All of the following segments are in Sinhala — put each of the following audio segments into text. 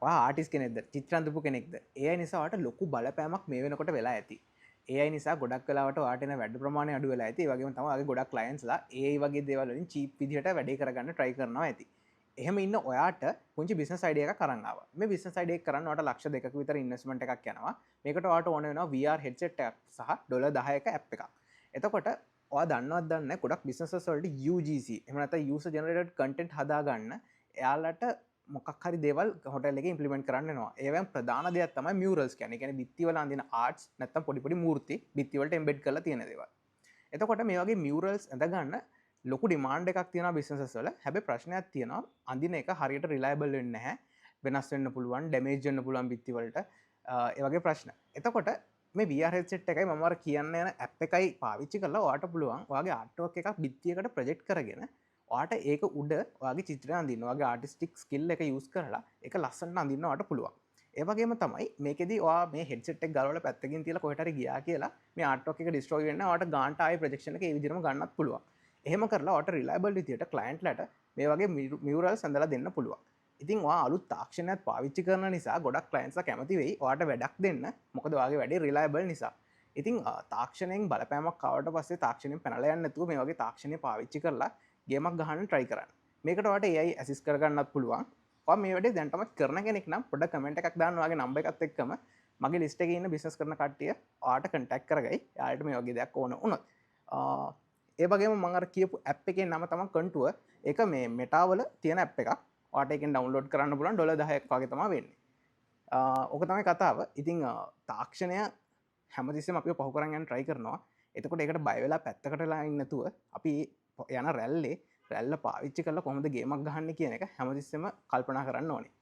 ඔයා ආටිස්ට් කෙනෙක්ද, චිත්‍ර අඳපු කෙනෙක්ද? AI නිසා ඔයාට ලොකු බලපෑමක් මේ වෙනකොට වෙලා ඇති. AI නිසා ගොඩක් වෙලාවට ඔයාට එන වැඩ ප්‍රමාණය අඩු වෙලා ඇති. ඒ වගේම තමයි ඔයාගේ ගොඩක් ක්ලයන්ට්ස්ලා AI වගේ දේවල් වලින් චීප් විදිහට වැඩේ කරගන්න try කරනවා ඇති. එහෙම ඉන්න ඔයාට පුංචි බිස්නස් අයිඩියා එකක් අරන් ආවා. මේ බිස්නස් අයිඩියා එක කරන්න ඔයාට ලක්ෂ 2ක විතර ඉන්වෙස්ට්මන්ට් එකක් යනවා. මේකට ඔයාට ඕන වෙනවා VR headset එකක් සහ ඩොලර් 10ක ඇප් එකක්. එතකොට ඔයා දන්නවද දන්නේ නැහැ, ගොඩක් බිස්නසස් වලට UGC, එහෙම නැත්නම් user generated content හදාගන්න එයාලට මොකක් හරි දේවල් හොටෙල් එකේ ඉම්ප්ලිමන්ට් කරන්න වෙනවා. ඒවෙන් ප්‍රධාන දෙයක් තමයි මියුරල්ස් කියන්නේ. ඒ කියන්නේ බිත්ති වල අඳින ආර්ට්ස් නැත්නම් පොඩි පොඩි මූර්ති බිත්ති වලට එම්බෙඩ් කරලා තියෙන දේවල්. එතකොට මේ වගේ මියුරල්ස් ඇඳ ගන්න ලොකු ඩිමාන්ඩ් එකක් තියෙනවා බිස්නසස් වල. හැබැයි ප්‍රශ්නයක් තියෙනවා, අඳින එක හරියට රිලයබල් වෙන්නේ නැහැ. වෙනස් වෙන්න පුළුවන්, ඩැමේජ් වෙන්න පුළුවන් බිත්ති වලට. ඒ වගේ ප්‍රශ්න. එතකොට මේ VR headset එකයි මම අර කියන්න යන ඇප් එකයි පාවිච්චි කරලා ඔයාට පුළුවන් ඔයාගේ ආර්ට්වර්ක් එකක් බිත්තියකට ප්‍රොජෙක්ට් කරගෙන ඔයාට ඒක උඩ ඔයාගේ චිත්‍රය අඳින්න, ඔයාගේ ආටිස්ටික් ස්කිල් එක යූස් කරලා ඒක ලස්සනට අඳින්න ඔයාට පුළුවන්. ඒ වගේම තමයි මේකෙදි ඔයා මේ හෙඩ්සෙට් එක ගලවලා පැත්තකින් තියලා කොහෙට හරි ගියා කියලා මේ ආර්ට්වර්ක් එක ඩිස්ට්‍රොයි වෙන්නේ නැහැ. ඔයාට ගානට ආයේ ප්‍රොජෙක්ෂන් එක ඒ විදිහටම ගන්නත් පුළුවන්. එහෙම කරලා ඔයාට රිලයබල් විදියට ක්ලයන්ට්ලට මේ වගේ මියුරල්ස් ඇඳලා දෙන්න පුළුවන්. ඉතින් ඔයා අලුත් තාක්ෂණයක් පාවිච්චි කරන නිසා ගොඩක් ක්ලයන්ට්ස්ලා කැමති වෙයි ඔයාට වැඩක් දෙන්න. මොකද ඔයාගේ වැඩේ රිලයබල් නිසා. ඉතින් තාක්ෂණයෙන් බලපෑමක් ආවට පස්සේ තාක්ෂණයෙන් පැනලා යන්නේ නැතුව මේ වගේ තාක්ෂණය පාවිච්චි කරලා ගේමක් ගහන්න try කරන්න. මේකට ඔයාට AI assist කරගන්නත් පුළුවන්. ඔයා මේ වැඩේ දැනටමත් කරන කෙනෙක් නම් පොඩ්ඩක් කමෙන්ට් එකක් දාන්න ඔයාගේ නම්බර් එකත් එක්කම. මගේ ලිස්ට් එකේ ඉන්න බිස්නස් කරන කට්ටිය ඔයාට කන්ටැක්ට් කරගයි. එයාලට මේ වගේ දෙයක් ඕන වුණොත්. ඒ වගේම මම අර කියපු ඇප් එකේ නම තමයි කන්ටුවර්. ඒක මේ මෙටා වල තියෙන ඇප් එකක්. ඔයාට ඒකෙන් ඩවුන්ලෝඩ් කරන්න පුළුවන්. ඩොලර් 10ක් වගේ තමයි වෙන්නේ. ඕක තමයි කතාව. ඉතින් තාක්ෂණය හැමතිස්සෙම අපිව පහු කරන් යන්න try කරනවා. එතකොට ඒකට බය වෙලා පැත්තකට වෙලා ඉන්න නැතුව අපි යන රැල්ලේ රැල්ල පාවිච්චි කරලා කොහොමද ගේමක් ගහන්නේ කියන එක හැමතිස්සෙම කල්පනා කරන්න ඕනේ.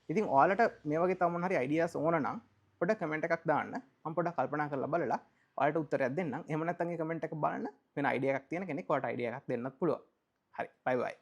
ඉතින් ඔයාලට මේ වගේ තව මොන හරි අයිඩියාස් ඕන නම් පොඩ්ඩක් කමෙන්ට් එකක් දාන්න. මම පොඩ්ඩක් කල්පනා කරලා බලලා ඔයාලට උත්තරයක් දෙන්නම්. එහෙම නැත්නම් ඒ කමෙන්ට් එක බලන්න වෙන අයිඩියා එකක් තියෙන කෙනෙක් ඔයාලට අයිඩියා එකක් දෙන්නත් පුළුවන්. හරි, බයි බයි.